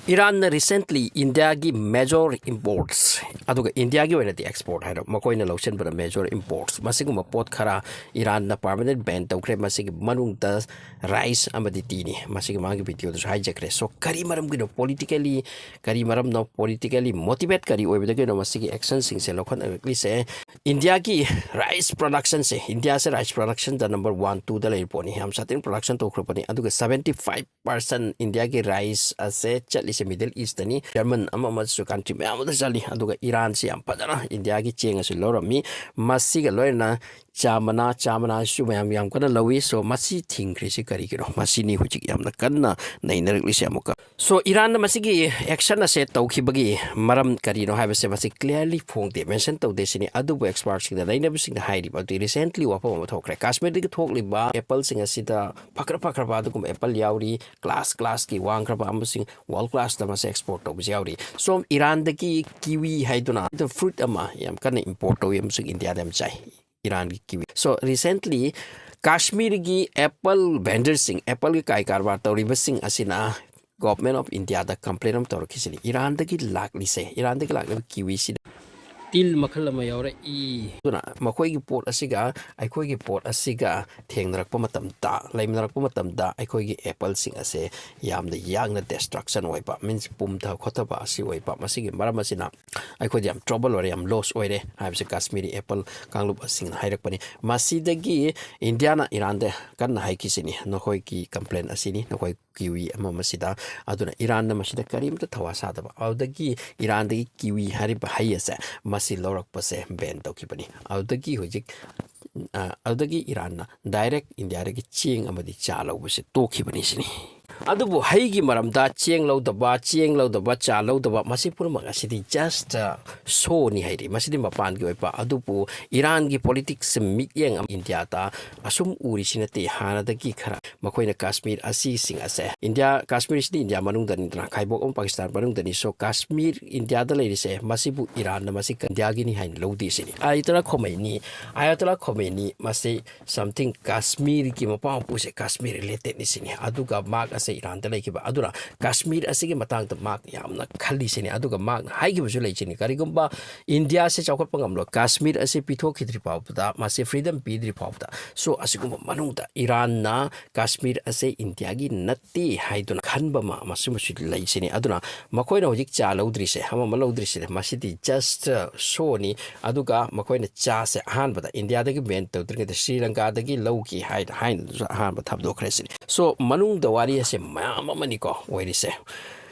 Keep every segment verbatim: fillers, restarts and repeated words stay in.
ꯏꯔꯥꯟꯅ recently ꯏꯟꯗꯤꯌꯥꯒꯤ major imports, ꯑꯗꯨꯒ ꯏꯟꯗꯤꯌꯥꯒꯤ ꯑꯣꯏꯅꯗꯤ export ꯍꯥꯏꯔꯣ, ꯃꯈꯣꯏꯅ ꯂꯧꯁꯤꯟꯕꯗ major imports, ꯃꯁꯤꯒꯨꯝꯕ ꯄꯣꯠ ꯈꯔ ꯏꯔꯥꯟꯅ permanent ban ꯇꯧꯈ꯭ꯔꯦ꯫ ꯃꯁꯤꯒꯤ ꯃꯅꯨꯡꯗ rice ꯑꯃꯗꯤ teaꯅꯤ꯫ ꯃꯁꯤꯒꯤ ꯃꯥꯒꯤ videoꯗꯁꯨ ꯍꯥꯏꯖꯈ꯭ꯔꯦ꯫ So ꯀꯔꯤ ꯃꯔꯝꯒꯤꯅꯣ, politically ꯀꯔꯤ ꯃꯔꯝꯅꯣ, politically motivate ꯀꯔꯤ ꯑꯣꯏꯕꯗꯒꯤꯅꯣ ꯃꯁꯤꯒꯤ actionꯁꯤꯡꯁꯦ ꯂꯧꯈꯠꯅꯔꯛꯂꯤꯁꯦ? ꯏꯟꯗꯤꯌꯥꯒꯤ rice productionꯁꯦ, ꯏꯟꯗꯤꯌꯥꯁꯦ rice productionꯗ number one twoꯗ ꯂꯩꯔꯤꯕ ꯄꯣꯠꯅꯤ꯫ ꯌꯥꯝ ꯁꯥꯊꯤꯅ production ꯇꯧꯈ꯭ꯔꯕꯅꯤ꯫ ꯑꯗꯨꯒ seventy five percent ꯏꯟꯗꯤꯌꯥꯒꯤ rice ꯑꯁꯦ ꯆꯠꯂꯤꯁꯦ Middle Eastꯇꯅꯤ꯫ German ꯑꯃ ꯑꯃꯁꯨ country ꯃꯌꯥꯝ ꯑꯃꯗ ꯆꯠꯂꯤ꯫ ꯑꯗꯨꯒ ꯏꯔꯥꯟꯁꯤ ꯌꯥꯝ ꯐꯖꯅ ꯏꯟꯗꯤꯌꯥꯒꯤ ꯆꯦꯡ ꯑꯁꯤ ꯂꯧꯔꯝꯃꯤ꯫ ꯃꯁꯤꯒ ꯂꯣꯏꯅꯅ ꯆꯥ ꯃꯅꯥ, ꯆꯥ ꯃꯅꯥꯁꯤꯁꯨ ꯃꯌꯥꯝ ꯌꯥꯝ ꯀꯟꯅ ꯂꯧꯏ꯫ So ꯃꯁꯤ ꯊꯤꯡꯈ꯭ꯔꯤꯁꯤ ꯀꯔꯤꯒꯤꯅꯣ? ꯃꯁꯤꯅꯤ ꯍꯧꯖꯤꯛ ꯌꯥꯝꯅ ꯀꯟꯅ ꯅꯩꯅꯔꯛꯂꯤꯁꯦ ꯑꯃꯨꯛꯀ꯫ So ꯏꯔꯥꯟꯅ ꯃꯁꯤꯒꯤ action ꯑꯁꯦ ꯇꯧꯈꯤꯕꯒꯤ ꯃꯔꯝ ꯀꯔꯤꯅꯣ ꯍꯥꯏꯕꯁꯦ ꯃꯁꯤ clearly ꯐꯣꯡꯗꯦ, mention ꯇꯧꯗꯦ ꯁꯤꯅꯤ꯫ ꯑꯗꯨꯕꯨ expertꯁꯤꯡꯅ, ꯅꯩꯅꯕꯁꯤꯡꯅ ꯍꯥꯏꯔꯤꯕ ꯑꯗꯨꯗꯤ recently ꯋꯥꯐꯝ ꯑꯃ ꯊꯣꯛꯈ꯭ꯔꯦ꯫ ꯀꯥꯁꯃꯤꯔꯗꯒꯤ ꯊꯣꯛꯂꯤꯕ appleꯁꯤꯡ ꯑꯁꯤꯗ ꯐꯈ꯭ꯔ ꯐꯈ꯭ꯔꯕ ꯑꯗꯨꯒꯨꯝꯕ apple ꯌꯥꯎꯔꯤ, class classꯀꯤ ꯋꯥꯡꯈ꯭ꯔꯕ ꯑꯃꯁꯨꯡ world classꯇ ꯃꯁꯤ export ꯇꯧꯕꯁꯨ ꯌꯥꯎꯔꯤ꯫ ꯁꯣꯝ ꯏꯔꯥꯟꯗꯒꯤ kiwi ꯍꯥꯏꯗꯨꯅ fruit ꯑꯃ ꯌꯥꯝ ꯀꯟꯅ import ꯇꯧꯏ ꯑꯃꯁꯨꯡ ꯏꯟꯗꯤꯌꯥꯗ ꯌꯥꯝ ꯆꯥꯏ, ꯏꯔꯥꯟꯒꯤ kiwi꯫ So recently ꯀꯥꯁꯃꯤꯔꯒꯤ apple vendorꯁꯤꯡ, appleꯒꯤ ꯀꯥꯏ ꯀꯔꯕꯥꯔ ꯇꯧꯔꯤꯕꯁꯤꯡ ꯑꯁꯤꯅ Government of Indiaꯗ complain ꯑꯃ ꯇꯧꯔꯛꯈꯤꯁꯤꯅꯤ꯫ ꯏꯔꯥꯟꯗꯒꯤ ꯂꯥꯛꯂꯤꯁꯦ, ꯏꯔꯥꯟꯗꯒꯤ ꯂꯥꯛꯂꯤꯕ kiwiꯁꯤꯗ teal ꯃꯈꯜ ꯑꯃ ꯌꯥꯎꯔꯛꯏ꯫ ꯑꯗꯨꯅ ꯃꯈꯣꯏꯒꯤ ꯄꯣꯠ ꯑꯁꯤꯒ ꯑꯩꯈꯣꯏꯒꯤ ꯄꯣꯠ ꯑꯁꯤꯒ ꯊꯦꯡꯅꯔꯛꯄ ꯃꯇꯝꯗ, ꯂꯩꯃꯤꯟꯅꯔꯛꯄ ꯃꯇꯝꯗ ꯑꯩꯈꯣꯏꯒꯤ appleꯁꯤꯡ ꯑꯁꯦ ꯌꯥꯝꯅ ꯌꯥꯡꯅ destruction ꯑꯣꯏꯕ, means ꯄꯨꯝꯊ ꯈꯣꯠꯊꯕ ꯑꯁꯤ ꯑꯣꯏꯕ꯫ ꯃꯁꯤꯒꯤ ꯃꯔꯝ ꯑꯁꯤꯅ ꯑꯩꯈꯣꯏꯗ ꯌꯥꯝ trouble ꯑꯣꯏꯔꯦ, ꯌꯥꯝ loss ꯑꯣꯏꯔꯦ ꯍꯥꯏꯕꯁꯤ ꯀꯥꯁꯃꯤꯔꯤ apple ꯀꯥꯡꯂꯨꯞꯁꯤꯡꯅ ꯍꯥꯏꯔꯛꯄꯅꯤ꯫ ꯃꯁꯤꯗꯒꯤ ꯏꯟꯗꯤꯌꯥꯅ ꯏꯔꯥꯟꯗ ꯀꯟꯅ ꯍꯥꯏꯈꯤꯁꯤꯅꯤ, ꯅꯈꯣꯏꯒꯤ complain ꯑꯁꯤꯅꯤ, ꯅꯈꯣꯏ kiwi ꯑꯃ ꯑꯃꯁꯤꯗ꯫ ꯑꯗꯨꯅ ꯏꯔꯥꯟꯅ ꯃꯁꯤꯗ ꯀꯔꯤꯝꯇ ꯊꯧꯋꯥ ꯁꯥꯗꯕ, ꯑꯗꯨꯗꯒꯤ ꯏꯔꯥꯟꯗꯒꯤ kiwi ꯍꯥꯏꯔꯤꯕ ꯍꯩ ꯑꯁꯦ ꯃꯁꯤ ꯂꯧꯔꯛꯄꯁꯦ ban ꯇꯧꯈꯤꯕꯅꯤ꯫ ꯑꯗꯨꯗꯒꯤ ꯍꯧꯖꯤꯛ, ꯑ, ꯑꯗꯨꯗꯒꯤ ꯏꯔꯥꯟꯅ direct ꯏꯟꯗꯤꯌꯥꯗꯒꯤ ꯆꯦꯡ ꯑꯃꯗꯤ ꯆꯥ ꯂꯧꯕꯁꯦ ꯇꯣꯛꯈꯤꯕꯅꯤ ꯁꯤꯅꯤ꯫ ꯑꯗꯨꯕꯨ ꯍꯩꯒꯤ ꯃꯔꯝꯗ ꯆꯦꯡ ꯂꯧꯗꯕ, ꯆꯦꯡ ꯂꯧꯗꯕ, ꯆꯥ ꯂꯧꯗꯕ, ꯃꯁꯤ ꯄꯨꯝꯅꯃꯛ ꯑꯁꯤꯗꯤ just, ꯑ, showꯅꯤ ꯍꯥꯏꯔꯤ꯫ ꯃꯁꯤꯗꯤ ꯃꯄꯥꯟꯒꯤ ꯑꯣꯏꯕ꯫ ꯑꯗꯨꯕꯨ ꯏꯔꯥꯟꯒꯤ politics ꯃꯤꯠꯌꯦꯡ ꯑꯃ ꯏꯟꯗꯤꯌꯥꯗ ꯑꯁꯨꯝ ꯎꯔꯤꯁꯤ ꯅꯠꯇꯦ꯫ ꯍꯥꯟꯅꯗꯒꯤ ꯈꯔ ꯃꯈꯣꯏꯅ ꯀꯥꯁꯃꯤꯔ ꯑꯁꯤꯁꯤꯡ ꯑꯁꯦ, ꯏꯟꯗꯤꯌꯥ, ꯀꯥꯁꯃꯤꯔꯁꯤꯗꯤ ꯏꯟꯗꯤꯌꯥ ꯃꯅꯨꯡꯗꯅꯤꯗꯅ, ꯈꯥꯏꯕꯣꯛ ꯑꯃ ꯄꯥꯀꯤꯁꯇꯥꯟ ꯃꯅꯨꯡꯗꯅꯤ꯫ So ꯀꯥꯁꯃꯤꯔ ꯏꯟꯗꯤꯌꯥꯗ ꯂꯩꯔꯤꯁꯦ ꯃꯁꯤꯕꯨ ꯏꯔꯥꯟꯅ ꯃꯁꯤ ꯏꯟꯗꯤꯌꯥꯒꯤꯅꯤ ꯍꯥꯏꯅ ꯂꯧꯗꯦ ꯁꯤꯅꯤ꯫ ꯑꯌꯥꯇꯣꯂꯥ ꯈꯣꯃꯩꯅꯤ, ꯑꯌꯥꯇꯣꯂꯥ ꯈꯣꯃꯩꯅꯤ ꯃꯁꯤ something ꯀꯥꯁꯃꯤꯔꯒꯤ ꯃꯄꯥ ꯃꯄꯨꯁꯦ ꯀꯥꯁꯃꯤꯔ relatedꯅꯤ ꯁꯤꯅꯤ꯫ ꯑꯗꯨꯒ ꯃꯍꯥꯛ ꯁꯦ ꯏꯔꯥꯟꯗ ꯂꯩꯈꯤꯕ꯫ ꯑꯗꯨꯅ ꯀꯥꯁꯃꯤꯔ ꯑꯁꯤꯒꯤ ꯃꯇꯥꯡꯗ ꯃꯍꯥꯛ ꯌꯥꯝꯅ ꯈꯜꯂꯤꯁꯤꯅꯤ꯫ ꯑꯗꯨꯒ ꯃꯍꯥꯛꯅ ꯍꯥꯏꯈꯤꯕꯁꯨ ꯂꯩꯁꯤꯅꯤ, "ꯀꯔꯤꯒꯨꯝꯕ ꯏꯟꯗꯤꯌꯥꯁꯦ ꯆꯥꯎꯈꯠꯄ ꯉꯝꯂꯣꯏ, ꯀꯥꯁꯃꯤꯔ ꯑꯁꯤ ꯄꯤꯊꯣꯛꯈꯤꯗ꯭ꯔꯤ ꯐꯥꯎꯕꯗ, ꯃꯥꯁꯦ ꯐ꯭ꯔꯤꯗꯝ ꯄꯤꯗ꯭ꯔꯤ ꯐꯥꯎꯕꯗ"꯫ ꯁꯣ ꯑꯁꯤꯒꯨꯝꯕ ꯃꯅꯨꯡꯗ ꯏꯔꯥꯟꯅ ꯀꯥꯁꯃꯤꯔ ꯑꯁꯦ ꯏꯟꯗꯤꯌꯥꯒꯤ ꯅꯠꯇꯦ ꯍꯥꯏꯗꯨꯅ ꯈꯟꯕ ꯑꯃ, ꯃꯁꯤꯃꯁꯨ ꯂꯩꯁꯤꯅꯤ꯫ ꯑꯗꯨꯅ ꯃꯈꯣꯏꯅ ꯍꯧꯖꯤꯛ ꯆꯥ ꯂꯧꯗ꯭ꯔꯤꯁꯦ, ꯑꯃ ꯑꯃ ꯂꯧꯗ꯭ꯔꯤꯁꯦ, ꯃꯁꯤꯗꯤ ꯖꯁ ꯁꯣꯅꯤ꯫ ꯑꯗꯨꯒ ꯃꯈꯣꯏꯅ ꯆꯥꯁꯦ ꯑꯍꯥꯟꯕꯗ ꯏꯟꯗꯤꯌꯥꯗꯒꯤ ꯕꯦꯟ ꯇꯧꯗ꯭ꯔꯤꯉꯩꯗ ꯁ꯭ꯔꯤ ꯂꯪꯀꯥꯗꯒꯤ ꯂꯧꯈꯤ ꯍꯥꯏꯅ, ꯍꯥꯏꯅꯁꯨ ꯑꯍꯥꯟꯕ ꯊꯥꯗꯣꯛꯈ꯭ꯔꯦ ꯁꯤꯅꯤ꯫ ꯁꯣ ꯃꯅꯨꯡꯗ ꯋꯥꯔꯤ ꯑꯁꯦ ꯃꯌꯥꯝ ꯑꯃꯅꯤꯀꯣ ꯑꯣꯏꯔꯤꯁꯦ꯫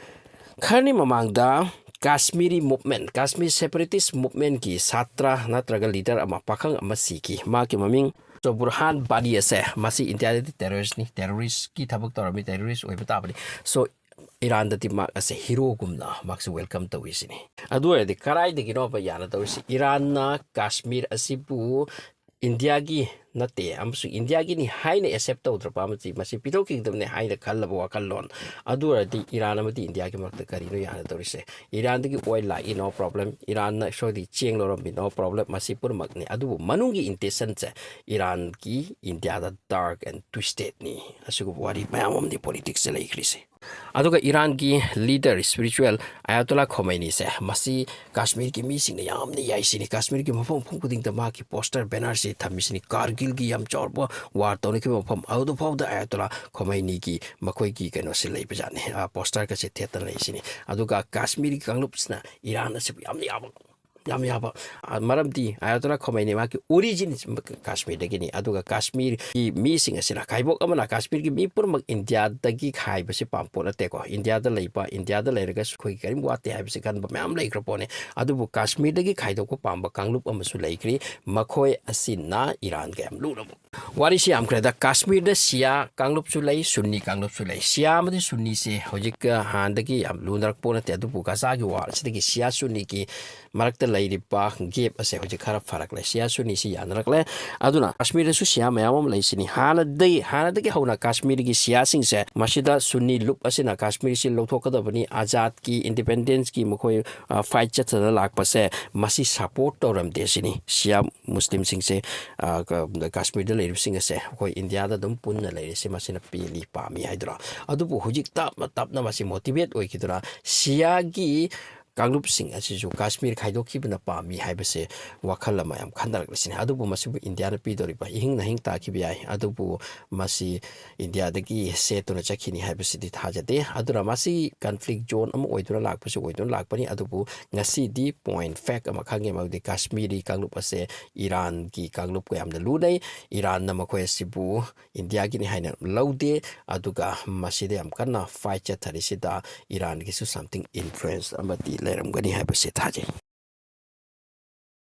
ꯈꯔꯅꯤ ꯃꯃꯥꯡꯗ ꯀꯥꯁꯃꯤꯔꯤ ꯃꯨꯚꯃꯦꯟ, ꯀꯥꯁꯃꯤꯔ ꯁꯦꯄꯔꯦꯇꯤꯁ ꯃꯨꯚꯃꯦꯟꯒꯤ ꯁꯥꯇ꯭ꯔ ꯅꯠꯇ꯭ꯔꯒ ꯂꯤꯗꯔ ꯑꯃ, ꯄꯥꯈꯪ ꯑꯃ ꯁꯤꯈꯤ꯫ ꯃꯍꯥꯛꯀꯤ ꯃꯃꯤꯡ ꯁꯣ ꯕꯨꯔꯍꯥꯟ ꯕꯥꯅꯤ ꯑꯁꯦ, ꯃꯁꯤ ꯏꯟꯗꯤꯌꯥꯗꯗꯤ ꯇꯦꯔꯣꯔꯤꯁ꯭ꯠꯅꯤ, ꯇꯦꯔꯣꯔꯤꯁ꯭ꯠꯀꯤ ꯊꯕꯛ ꯇꯧꯔꯝꯃꯤ, ꯇꯦꯔꯣꯔꯤꯁ꯭ꯠ ꯑꯣꯏꯕ ꯇꯥꯕꯅꯤ꯫ ꯁꯣ ꯏꯔꯥꯟꯗꯗꯤ ꯃꯍꯥꯛ ꯑꯁꯦ ꯍꯤꯔꯣꯒꯨꯝꯅ ꯃꯍꯥꯛꯁꯦ ꯋꯦꯜꯀꯝ ꯇꯧꯏ ꯁꯤꯅꯤ꯫ ꯑꯗꯨ ꯑꯣꯏꯔꯗꯤ ꯀꯗꯥꯏꯗꯒꯤꯅꯣꯕ ꯌꯥꯅ ꯇꯧꯔꯤꯁꯤ? ꯏꯔꯥꯟꯅ ꯀꯥꯁꯃꯤꯔ ꯑꯁꯤꯕꯨ ꯏꯟꯗꯤꯌꯥꯒꯤ ꯅꯠꯇꯦ ꯑꯃꯁꯨꯡ ꯏꯟꯗꯤꯌꯥꯒꯤꯅꯤ ꯍꯥꯏꯅ ꯑꯦꯛꯁꯦꯞ ꯇꯧꯗ꯭ꯔꯕ ꯑꯃꯗꯤ ꯃꯁꯤ ꯄꯤꯊꯣꯛꯈꯤꯒꯗꯕꯅꯤ ꯍꯥꯏꯅ ꯈꯜꯂꯕ ꯋꯥꯈꯜꯂꯣꯟ, ꯑꯗꯨ ꯑꯣꯏꯔꯗꯤ ꯏꯔꯥꯟ ꯑꯃꯗꯤ ꯏꯟꯗꯤꯌꯥꯒꯤ ꯃꯔꯛꯇ ꯀꯔꯤꯅꯣ ꯌꯥꯅ ꯇꯧꯔꯤꯁꯦ? ꯏꯔꯥꯟꯗꯒꯤ ꯑꯣꯏꯜ ꯂꯥꯛꯏ, ꯅꯣ ꯄ꯭ꯔꯣꯕ꯭ꯂꯦꯝ, ꯏꯔꯥꯟꯅ ꯁꯣꯏꯗꯤ ꯆꯦꯡ ꯂꯧꯔꯝꯃꯤ, ꯅꯣ ꯄ꯭ꯔꯣꯕ꯭ꯂꯦꯝ, ꯃꯁꯤ ꯄꯨꯝꯅꯃꯛꯅꯤ꯫ ꯑꯗꯨꯕꯨ ꯃꯅꯨꯡꯒꯤ ꯏꯟꯇꯦꯟꯁꯟꯁꯦ ꯏꯔꯥꯟꯒꯤ ꯏꯟꯗꯤꯌꯥꯗ ꯗꯥꯔꯛ ꯑꯦꯟ ꯇ꯭ꯋꯤꯁꯇꯦꯠꯅꯤ꯫ ꯑꯁꯤꯒꯨꯝꯕ ꯋꯥꯔꯤ ꯃꯌꯥꯝ ꯑꯃꯅꯤ ꯄꯣꯂꯤꯇꯤꯛꯁꯁꯦ ꯂꯩꯈ꯭ꯔꯤꯁꯦ꯫ ꯑꯗꯨꯒ ꯏꯔꯥꯟꯒꯤ ꯂꯤꯗꯔ, ꯏꯁꯄꯤꯔꯤꯆꯨꯋꯦꯜ ꯑꯌꯥꯇꯣꯂꯥ ꯈꯣꯃꯩꯅꯤꯁꯦ, ꯃꯁꯤ ꯀꯥꯁꯃꯤꯔꯒꯤ ꯃꯤꯁꯤꯡꯅ ꯌꯥꯝꯅ ꯌꯥꯏꯁꯤꯅꯤ꯫ ꯀꯥꯁꯃꯤꯔꯒꯤ ꯃꯐꯝ ꯃꯐꯝ ꯈꯨꯗꯤꯡꯗ ꯃꯍꯥꯛꯀꯤ ꯄꯣꯁꯇꯔ, ꯕꯦꯅꯔꯁꯤ ꯊꯝꯃꯤꯁꯤꯅꯤ꯫ ꯀꯥꯔꯒꯤꯜꯒꯤ ꯌꯥꯝ ꯆꯥꯎꯔꯕ ꯋꯥꯔ ꯇꯧꯅꯈꯤꯕ ꯃꯐꯝ ꯑꯗꯨꯐꯥꯎꯗ ꯑꯌꯥꯇꯣꯂꯥ ꯈꯣꯃꯩꯅꯤꯒꯤ ꯃꯈꯣꯏꯒꯤ ꯀꯩꯅꯣꯁꯦ ꯂꯩꯕꯖꯥꯠꯅꯤ, ꯑ, ꯄꯣꯁꯇꯔꯒꯁꯦ ꯊꯦꯠꯇꯅ ꯂꯩꯁꯤꯅꯤ꯫ ꯑꯗꯨꯒ ꯀꯥꯁꯃꯤꯔꯒꯤ ꯀꯥꯡꯂꯨꯞꯁꯤꯅ ꯏꯔꯥꯟ ꯑꯁꯤꯕꯨ ꯌꯥꯝꯅ ꯌꯥꯕ, ꯌꯥꯝ ꯌꯥꯕ, ꯑ, ꯃꯔꯝꯗꯤ ꯑꯌꯥꯇꯣꯂꯥ ꯈꯣꯃꯩꯅꯤ ꯃꯍꯥꯛꯀꯤ ꯑꯣꯔꯤꯖꯤꯟ ꯀꯥꯁꯃꯤꯔꯗꯒꯤꯅꯤ꯫ ꯑꯗꯨꯒ ꯀꯥꯁꯃꯤꯔꯒꯤ ꯃꯤꯁꯤꯡ ꯑꯁꯤꯅ, ꯈꯥꯏꯕꯣꯛ ꯑꯃꯅ ꯀꯥꯁꯃꯤꯔꯒꯤ ꯃꯤ ꯄꯨꯝꯅꯃꯛ ꯏꯟꯗꯤꯌꯥꯗꯒꯤ ꯈꯥꯏꯕꯁꯤ ꯄꯥꯝꯄꯣꯠ ꯅꯠꯇꯦꯀꯣ꯫ ꯏꯟꯗꯤꯌꯥꯗ ꯂꯩꯕ, ꯏꯟꯗꯤꯌꯥꯗ ꯂꯩꯔꯒꯁꯨ ꯑꯩꯈꯣꯏꯒꯤ ꯀꯔꯤꯝ ꯋꯥꯠꯇꯦ ꯍꯥꯏꯕꯁꯤ ꯈꯟꯕ ꯃꯌꯥꯝ ꯂꯩꯈ꯭ꯔ ꯄꯣꯠꯅꯤ꯫ ꯑꯗꯨꯕꯨ ꯀꯥꯁꯃꯤꯔꯗꯒꯤ ꯈꯥꯏꯗꯣꯛꯄ ꯄꯥꯝꯕ ꯀꯥꯡꯂꯨꯞ ꯑꯃꯁꯨ ꯂꯩꯈ꯭ꯔꯤ꯫ ꯃꯈꯣꯏ ꯑꯁꯤꯅ ꯏꯔꯥꯟꯒ ꯌꯥꯝ ꯂꯨꯅꯕ ꯋꯥꯔꯤꯁꯤ ꯌꯥꯝꯈ꯭ꯔꯦꯗ꯫ ꯀꯥꯁꯃꯤꯔꯗ ꯁꯤꯌꯥ ꯀꯥꯡꯂꯨꯞꯁꯨ ꯂꯩ, ꯁꯨꯟꯅꯤ ꯀꯥꯡꯂꯨꯞꯁꯨ ꯂꯩ꯫ ꯁꯤꯌꯥ ꯑꯃꯗꯤ ꯁꯨꯟꯅꯤꯁꯦ ꯍꯧꯖꯤꯛ, ꯑ, ꯍꯥꯟꯅꯗꯒꯤ ꯌꯥꯝ ꯂꯨꯅꯔꯛꯄ ꯅꯠꯇꯦ, ꯑꯗꯨꯕꯨ ꯒꯖꯥꯒꯤ ꯋꯥꯔꯁꯤꯗꯒꯤ ꯁꯤꯌꯥ ꯁꯨꯟꯅꯤꯒꯤ ꯃꯔꯛꯇ ꯂꯩꯔꯤꯕ gap ꯑꯁꯦ ꯍꯧꯖꯤꯛ ꯈꯔ ꯐꯔꯛꯂꯦ꯫ ꯁꯤꯌꯥ ꯁꯨꯅꯤꯁꯤ ꯌꯥꯅꯔꯛꯂꯦ꯫ ꯑꯗꯨꯅ ꯀꯥꯁꯃꯤꯔꯗꯁꯨ ꯁꯤꯌꯥ ꯃꯌꯥꯝ ꯑꯃ ꯂꯩꯁꯤꯅꯤ꯫ ꯍꯥꯟꯅꯗꯒꯤ ꯍꯥꯟꯅꯗꯒꯤ ꯍꯧꯅ ꯀꯥꯁꯃꯤꯔꯒꯤ ꯁꯤꯌꯥꯁꯤꯡꯁꯦ, ꯃꯁꯤꯗ ꯁꯨꯅꯤ ꯂꯨꯞ ꯑꯁꯤꯅ ꯀꯥꯁꯃꯤꯔꯁꯤ ꯂꯧꯊꯣꯛꯀꯗꯕꯅꯤ, ꯑꯖꯥꯗꯀꯤ, independenceꯀꯤ ꯃꯈꯣꯏ fight ꯆꯠꯊꯗꯅ ꯂꯥꯛꯄꯁꯦ, ꯃꯁꯤ support ꯇꯧꯔꯝꯗꯦ ꯁꯤꯅꯤ꯫ ꯁꯤꯌꯥ ꯃꯨꯁꯂꯤꯝꯁꯤꯡꯁꯦ, ꯑ, ꯀ-, ꯀꯥꯁꯃꯤꯔꯗ ꯂꯩꯔꯤꯕꯁꯤꯡ ꯑꯁꯦ ꯑꯩꯈꯣꯏ ꯏꯟꯗꯤꯌꯥꯗ ꯑꯗꯨꯝ ꯄꯨꯟꯅ ꯂꯩꯔꯤꯁꯦ, ꯃꯁꯤꯅ ꯄꯦꯜꯂꯤ, ꯄꯥꯝꯃꯤ ꯍꯥꯏꯗꯨꯅ꯫ ꯑꯗꯨꯕꯨ ꯍꯧꯖꯤꯛ ꯇꯞꯅ ꯇꯞꯅ ꯃꯁꯤ motivate ꯑꯣꯏꯈꯤꯗꯨꯅ ꯁꯤꯌꯥꯒꯤ ꯀꯥꯡꯂꯨꯞꯁꯤꯡ ꯑꯁꯤꯁꯨ ꯀꯥꯁꯃꯤꯔ ꯈꯥꯏꯗꯣꯛꯈꯤꯕꯅ ꯄꯥꯝꯃꯤ ꯍꯥꯏꯕꯁꯦ ꯋꯥꯈꯜ ꯑꯃ ꯌꯥꯝ ꯈꯟꯅꯔꯛꯂꯤꯁꯤꯅꯤ꯫ ꯑꯗꯨꯕꯨ ꯃꯁꯤꯕꯨ ꯏꯟꯗꯤꯌꯥꯅ ꯄꯤꯗꯧꯔꯤꯕ ꯏꯍꯤꯡ ꯅꯍꯤꯡ ꯇꯥꯈꯤꯕ ꯌꯥꯏ, ꯑꯗꯨꯕꯨ ꯃꯁꯤ ꯏꯟꯗꯤꯌꯥꯗꯒꯤ ꯁꯦꯠꯇꯨꯅ ꯆꯠꯈꯤꯅꯤ ꯍꯥꯏꯕꯁꯤꯗꯤ ꯊꯥꯖꯗꯦ꯫ ꯑꯗꯨꯅ ꯃꯁꯤ conflict zone ꯑꯃ ꯑꯣꯏꯗꯨꯅ ꯂꯥꯛꯄꯁꯨ ꯑꯣꯏꯗꯨꯅ ꯂꯥꯛꯄꯅꯤ꯫ ꯑꯗꯨꯕꯨ ꯉꯁꯤꯗꯤ point fact ꯑꯃ ꯈꯪꯉꯦ, ꯃꯗꯨꯗꯤ ꯀꯥꯁꯃꯤꯔꯤ ꯀꯥꯡꯂꯨꯞ ꯑꯁꯦ ꯏꯔꯥꯟꯒꯤ ꯀꯥꯡꯂꯨꯞꯀ ꯌꯥꯝꯅ ꯂꯨꯅꯩ꯫ ꯏꯔꯥꯟꯅ ꯃꯈꯣꯏ ꯑꯁꯤꯕꯨ ꯏꯟꯗꯤꯌꯥꯒꯤꯅꯤ ꯍꯥꯏꯅ ꯂꯧꯗꯦ꯫ ꯑꯗꯨꯒ ꯃꯁꯤꯗ ꯌꯥꯝ ꯀꯟꯅ fight ꯆꯠꯊꯔꯤꯁꯤꯗ ꯏꯔꯥꯟꯒꯤꯁꯨ something influence ꯑꯃꯗꯤ ꯂꯩꯔꯝꯒꯅꯤ ꯍꯥꯏꯕꯁꯤ ꯊꯥꯖꯩ꯫